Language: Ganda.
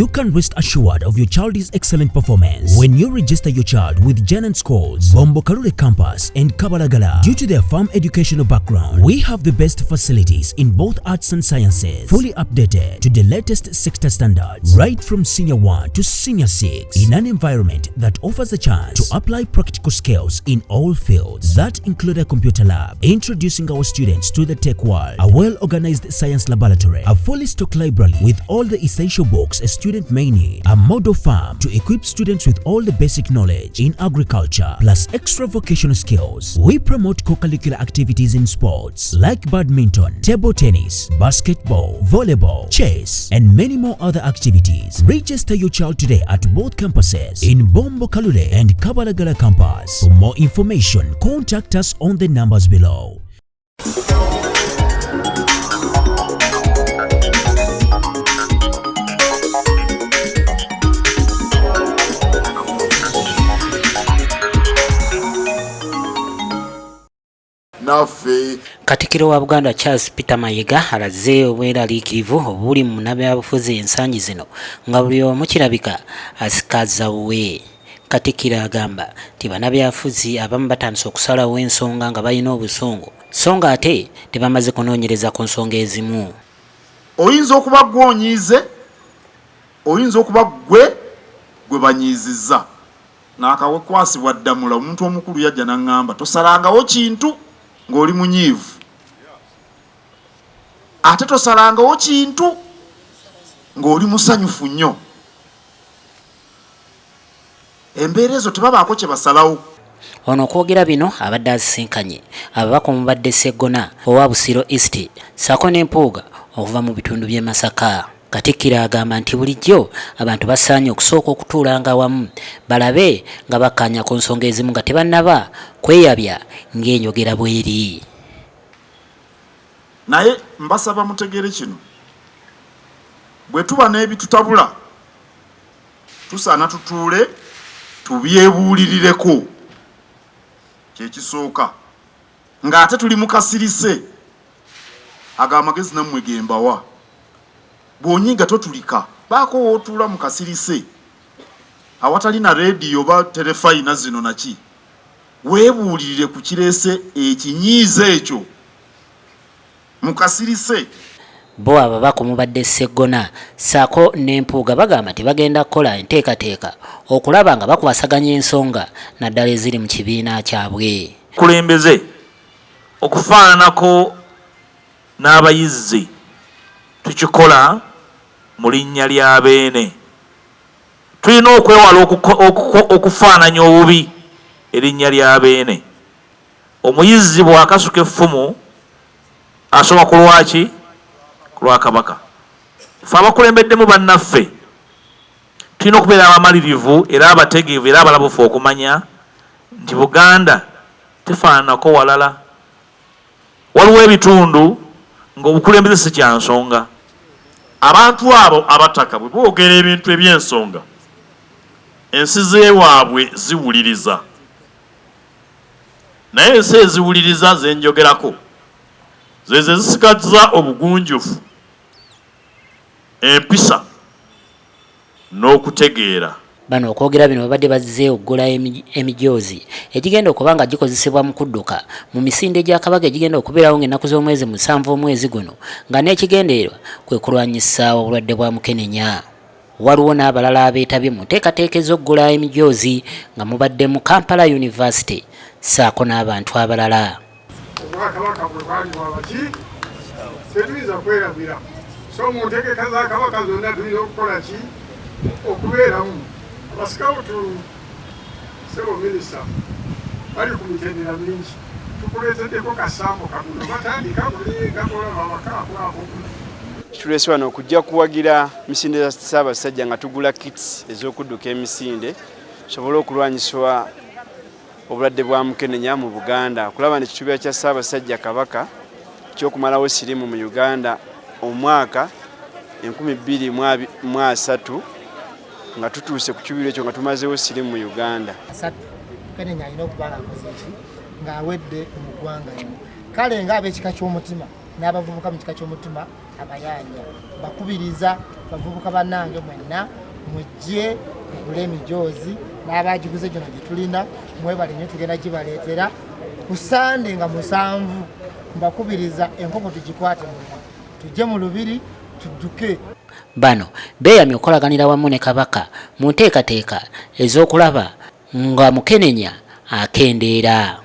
You can rest assured of your child's excellent performance when you register your child with Janan Schools, Bombo Kalule Campus, and Kabalagala. Due to their farm educational background, we have the best facilities in both arts and sciences, fully updated to the latest sector standards, right from Senior 1 to Senior 6, in an environment that offers a chance to apply practical skills in all fields that include a computer lab, introducing our students to the tech world, a well-organized science laboratory, a fully stocked library with all the essential books a student may need, a model farm to equip students with all the basic knowledge in agriculture, plus extra vocational skills. We promote co-curricular activities in sports like badminton, table tennis, basketball, volleyball, chess, and many more other activities. Register your child today at both campuses in Bombo Kalule and Kabalagala campus. For more information, contact us on the numbers below. Naffe. Katikkiro wa Buganda Charles Peter Mayiga alaze obweraliikirivu obuli mu munnabyabufuzi ensangi zino nga buli omu kirabika asikaza wuwe. Katikkiro agamba nti bannabyabufuzi abamu batandise okusalawo ensonga nga balina obusungu so nga ate tebamaze kunoonyereza ku nsonga ezimu. Oyinza okuba ggwe onyiize, oyinza okuba ggwe gwe banyiizizza. Naakakwasibwa ddamula omuntu omukulu yajja n'aŋŋamba tosalangawo kintu ng'oli munyiivu, ate tosalangawo kintu ng'oli musanyufu nnyo. Embeera ezo tebabaako kye basalawo. Ono okwogera bino abadde asisinkanye ababaka omubadde Sseggona owa Busiro East ssaako ne Mpuuga okuva mu bitundu by'e Masaka. Katikkiro agamba nti bulijjo abantu basaanye okusooka okutuulanga wamu balabe nga bakkaanya ku nsonga ezimu nga tebannaba kweyabya ng'enjogera bw'eri. Naye mbasaba mutegeere kino, bwe tuba n'ebitutabula tusaana tutuule tubyebuulirireko, kye kisooka, ng'ate tuli mu kasirise. Ago amagezi nammwe ge mbawa. Bw'onyiiga totulika, baako w'otuula mu kasirise awatali na leediyo oba terefayina zino naki, weebuulirire ku kireese ekinyiizo ekyo mu kasirise. Bo ababaka omubadde Sseggona ssaako ne Mpuuga bagamba nti bagenda kukola enteekateeka okulaba nga bakwasaganya ensonga naddala eziri mu kibiina kyabwe. Kulembeze okufaananako n'abayizzi tukikola mu linnya lya Beene. Tulina okwewala okufaananya obubi erinnya lya Beene. Omuyizzi bw'akasuka effumu asoma ku lwaki? Ku lwa Kabaka. Ffe abakulembeddemu bannaffe tulina okubeera abamalirivu era abategeevu era abalabufu okumanya nti Buganda tefaananako walala. Waliwo ebitundu ng'obukulembeze si kya nsonga. Abantu abo abataka bwe boogera ebintu eby'ensonga, ensi z'ewaabwe ziwuliriza. Naye ensi eziwuliriza ze njogerako zeezo ezisigazza obugunjufu, empisa n'okutegeera. Bano okwogera bino babadde bazze okugula emijoozi egigenda okuba nga gikozesebwa mu kudduka mu misinde gya Kabaka egigenda okubeerawo ng'ennaku z'omwezi 7 omwezi guno nga n'ekigendererwa kwe kulwanyisa obulwadde bwa mukenenya. Waliwo n'abalala abeetabye mu nteekateeka ez'okugula emijoozi nga mubadde mu Kampala University ssaako n'abantu abalala. Obwakabaka bwe bwali bwabaki tetuyinza kwerabira, so mu ntegeka za Kabaka zonna tulina okukola ki okubeeramu. Abasikawutu ssebo minisita bali ku mitendera mingi, tukuleeteddeko kasambo kaguno batandika buli nga olaba abakaako ako. Kitulese wano okujja kuwagira misinde za Ssaabasajja nga tugula kits ez'okudduka emisinde tusobole okulwanyisa obulwadde bwa mukenenya mu Buganda, okulaba nti ekituubira kya Ssaabasajja Kabaka eky'okumalawo siriimu mu Uganda omwaka 2030 nga tutuuse ku kiruubirwa ekyo nga tumazeewo siriimu mu Uganda. Asatu mukenenya alina okuba ng'akoze ki ng'awedde mu ggwanga lino. Kale ng'ab'ekika ky'omutima N'abavubuka mu kika ky'omutima abayanja bakubiriza bavubuka bannange mwenna mujje mugule emijoozi n'abagiguze gino gye tulina. Mwebale nnyo, tugenda gibaleetera ku Sande nga 7. Mbakubiriza enkoko tugikwate mumwa, tujje mu lubiri tudduke. Bano beeyamye okukolaganira wamu ne Kabaka mu nteekateeka ez'okulaba nga mukenenya akendeera.